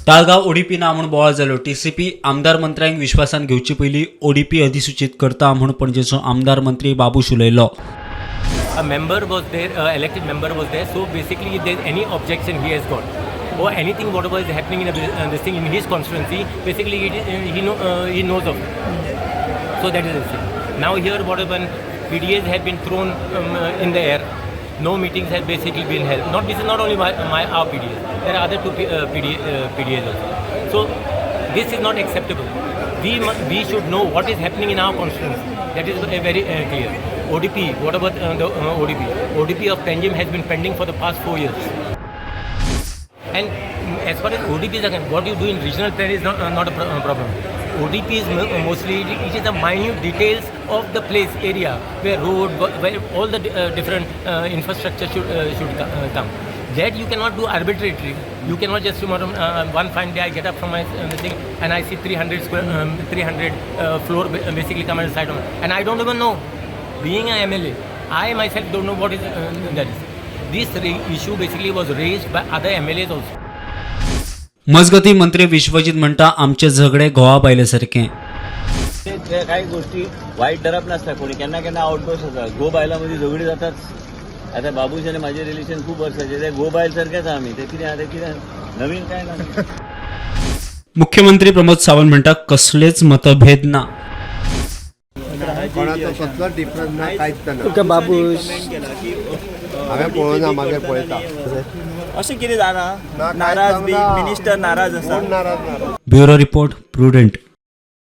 Taleigao ODP ना म्हूण बोवाळ जालो. टीसीपी आमदार मंत्र्यांक विश्वासान घेवचे पयलीं ओडीपी अधिसूचीत करता म्हूण पणजेचो आमदार मंत्री बाबूश उलयलो. A member was there, elected member was there. So basically, if there's any objection he has got, or anything whatever is happening in this thing in his constituency, basically he knows of it. So that is the thing. Now here, what happened? PDAs have been thrown in the air. No meetings have basically been held. Not this is not only my, my our PDAs. There are other two PDAs also. So this is not acceptable. We should know what is happening in our constituency. That is very clear. ODP, what about the ODP? ODP of Panjim has been pending for the past 4 years. And as far as ODP is concerned, what you do in regional plan is not a problem. ODP is mostly, it is the minute details of the place area where road, where all the different infrastructure should come. That you cannot do arbitrarily. You cannot just tomorrow, one fine day I get up from my thing and I see 300 square, 300 floor basically come and site on, and I don't even know. Being an MLA, I myself don't know what is that is. This issue basically was raised by other MLAs also. मजगती मंत्री विश्वजीत म्हणटा आमचे झगडे घोवा बायले सारकें. ते काही गोष्टी वाईट धरप नासता कोणी. केन्ना केन्ना आउटबर्स्ट जाता. घोव बायलां मदीं झगडीं जाताच. आतां बाबूश आनी म्हाजें रिलेशन खूब वर्सांचें. ते घोव बायल सारकेच आहा आमी. ते कितें आहा, ते कितें नवीन काय ना. मुख्यमंत्री प्रमोद सावंत म्हणटा कसलेच मतभेद ना. कोणाचो कसलोच डिफरन्स ना, कांयच ना. तुका बाबूश हांवें पळोवना, मागीर पळयता. अशें कितें जालां? ना, कांयच नाराज बी जावना. मिनिस्टर नाराज आसा? कोण नाराज ना. Bureau report, Prudent.